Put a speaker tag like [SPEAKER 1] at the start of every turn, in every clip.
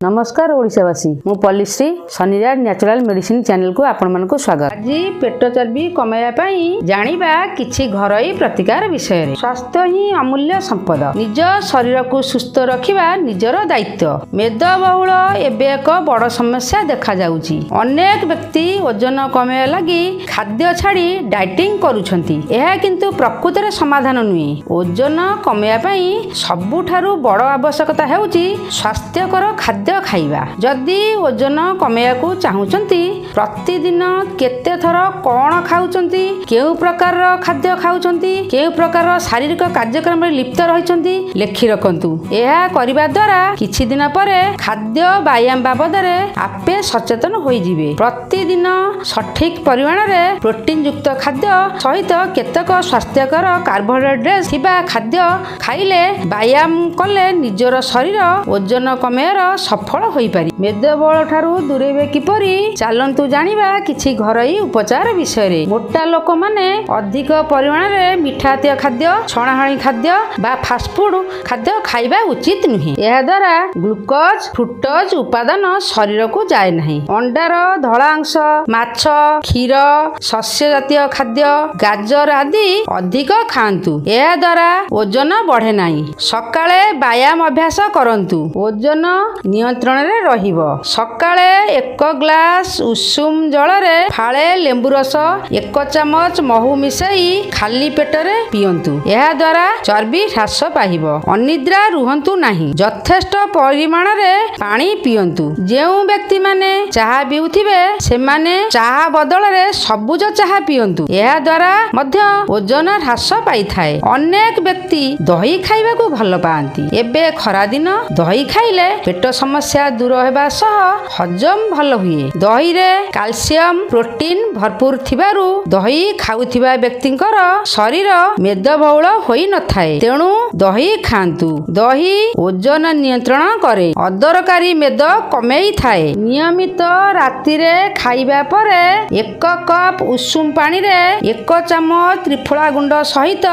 [SPEAKER 1] ନମସ୍କାର ଓଡ଼ିଶାବାସୀ, ମୁଁ ପଲ୍ଲିଶ୍ରୀ, ଶନିରାଜ ନ୍ୟାଚୁରାଲ ମେଡିସିନ ଚ୍ୟାନେଲକୁ ଆପଣମାନଙ୍କୁ ସ୍ୱାଗତ। ଆଜି ପେଟ ଚର୍ବି କମାଇବା ପାଇଁ ଜାଣିବା କିଛି ଘରୋଇ ପ୍ରତିକାର ବିଷୟରେ। ସ୍ୱାସ୍ଥ୍ୟ ହିଁ ଅମୂଲ୍ୟ ସମ୍ପଦ। ନିଜ ଶରୀରକୁ ସୁସ୍ଥ ରଖିବା ନିଜର ଦାୟିତ୍ୱ। ମେଦବହୁଳ ଏବେ ଏକ ବଡ଼ ସମସ୍ୟା ଦେଖାଯାଉଛି। ଅନେକ ବ୍ୟକ୍ତି ଓଜନ କମାଇବା ଲାଗି ଖାଦ୍ୟ ଛାଡ଼ି ଡାଏଟିଂ କରୁଛନ୍ତି। ଏହା କିନ୍ତୁ ପ୍ରକୃତରେ ସମାଧାନ ନୁହେଁ। ଓଜନ କମାଇବା ପାଇଁ ସବୁଠାରୁ ବଡ଼ ଆବଶ୍ୟକତା ହେଉଛି ସ୍ୱାସ୍ଥ୍ୟକର ଖାଦ୍ୟ ଖାଇବା। ଯଦି ଓଜନ କମାଇବାକୁ ଚାହୁଁଛନ୍ତି, ପ୍ରତିଦିନ କେତେ ଥର କ'ଣ ଖାଉଛନ୍ତି, କେଉଁ ପ୍ରକାରର ଖାଦ୍ୟ ଖାଉଛନ୍ତି, କେଉଁ ପ୍ରକାରର ଶାରୀରିକ କାର୍ଯ୍ୟକ୍ରମରେ ଲିପ୍ତ ରହିଛନ୍ତି, ଲେଖି ରଖନ୍ତୁ। ଏହା କରିବା ଦ୍ୱାରା କିଛି ଦିନ ପରେ ଖାଦ୍ୟ ବ୍ୟାୟାମ ବାବଦରେ ଆପେ ସଚେତନ ହୋଇଯିବେ। ପ୍ରତିଦିନ ସଠିକ ପରିମାଣରେ ପ୍ରୋଟିନ୍ ଯୁକ୍ତ ଖାଦ୍ୟ ସହିତ କେତେକ ସ୍ୱାସ୍ଥ୍ୟକର କାର୍ବୋହାଇଡ୍ରେଟ୍ ଥିବା ଖାଦ୍ୟ ଖାଇଲେ, ବ୍ୟାୟାମ କଲେ ନିଜର ଶରୀର ଓଜନ କମାଇବାର ସଫଳ ହୋଇପାରିବ। ମେଦବହୁଳ ଠାରୁ ଦୂରେଇବେ କିପରି, ଚାଲନ୍ତୁ ଜାଣିବା କିଛି ଘରୋଇ ଉପଚାର ବିଷୟରେ। ମୋଟା ଲୋକମାନେ ଅଧିକ ପରିମାଣରେ ମିଠା ଜାତୀୟ ଖାଦ୍ୟ, ଛଣାଛଣି ଖାଦ୍ୟ ବା ଫାଷ୍ଟଫୁଡ ଖାଦ୍ୟ ଖାଇବା ଉଚିତ ନୁହେଁ। ଏହାଦ୍ୱାରା ଗ୍ଲୁକୋଜ, ଫ୍ରୁକ୍ଟୋଜ ଉପାଦାନ ଶରୀରକୁ ଯାଏ ନାହିଁ। ଅଣ୍ଡାର ଧଳା ଅଂଶ, ମାଛ, କ୍ଷୀର, ଶସ୍ୟ ଜାତୀୟ ଖାଦ୍ୟ, ଗାଜର ଆଦି ଅଧିକ ଖାଆନ୍ତୁ। ଏହାଦ୍ୱାରା ଓଜନ ବଢ଼େ ନାହିଁ। ସକାଳେ ବ୍ୟାୟାମ ଅଭ୍ୟାସ କରନ୍ତୁ, ଓଜନ ନିୟନ୍ତ୍ରଣରେ ରହିବ। ସକାଳେ 1 ଗ୍ଲାସ ଉଷୁମ ଜଳରେ ଫାଳେ ଲେମ୍ବୁ ରସ, 1 ଚାମଚ ମହୁ ମିଶାଇ ଖାଲି ପେଟରେ ପିଅନ୍ତୁ। ଏହାଦ୍ୱାରା ଚର୍ବି ହ୍ରାସ ପାଇବ। ଅନିଦ୍ରା ରୁହନ୍ତୁ ନାହିଁ, ଯଥେଷ୍ଟ ପରିମାଣରେ ପାଣି ପିଅନ୍ତୁ। ଯେଉଁ ବ୍ୟକ୍ତିମାନେ ଚାହା ପିଉଥିବେ, ସେମାନେ ଚାହା ବଦଳରେ ସବୁଜ ଚାହା ପିଅନ୍ତୁ। ଏହାଦ୍ୱାରା ମଧ୍ୟ ଓଜନ ହ୍ରାସ ପାଇଥାଏ। ଅନେକ ବ୍ୟକ୍ତି ଦହି ଖାଇବାକୁ ଭଲ ପାଆନ୍ତି। ଏବେ ଖରାଦିନ, ଦହି ଖାଇଲେ ପେଟ ସମସ୍ୟା ଦୂର ହେବା ସହ ହଜମ ଭଲ ହୁଏ। ଦହିରେ କାଲସିୟମ, ପ୍ରୋଟିନ ଭରପୁର ଥିବାରୁ ଦହି ଖାଉଥିବା ବ୍ୟକ୍ତିଙ୍କର ଶରୀର ମେଦବହୁଳ ହୋଇନଥାଏ। ତେଣୁ ଦହି ଖାଆନ୍ତୁ। ଦହି ଓଜନ ନିୟନ୍ତ୍ରଣ କରେ, ଅଦରକାରୀ ମେଦ କମେଇଥାଏ। ନିୟମିତ ରାତିରେ ଖାଇବା ପରେ 1 କପ୍ ଉଷୁମ ପାଣିରେ 1 ଚାମଚ ତ୍ରିଫଳା ଗୁଣ୍ଡ ସହିତ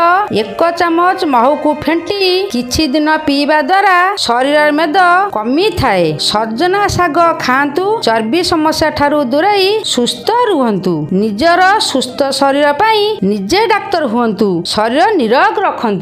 [SPEAKER 1] 1 ଚାମଚ ମହୁକୁ ଫେଣ୍ଟି କିଛି ଦିନ ପିଇବା ଦ୍ୱାରା ଶରୀରର ମେଦ କମିଥାଏ। ସଜନା ଶାଗ ଖାଆନ୍ତୁ, ଚର୍ବି ସମସ୍ୟା ଠାରୁ ଦୂରେଇ ସୁସ୍ଥ ରୁହନ୍ତୁ। ନିଜର ସୁସ୍ଥ ଶରୀର ପାଇଁ ନିଜେ ଡାକ୍ତର ହୁଅନ୍ତୁ, ଶରୀର ନିରୋଗ ରଖନ୍ତୁ।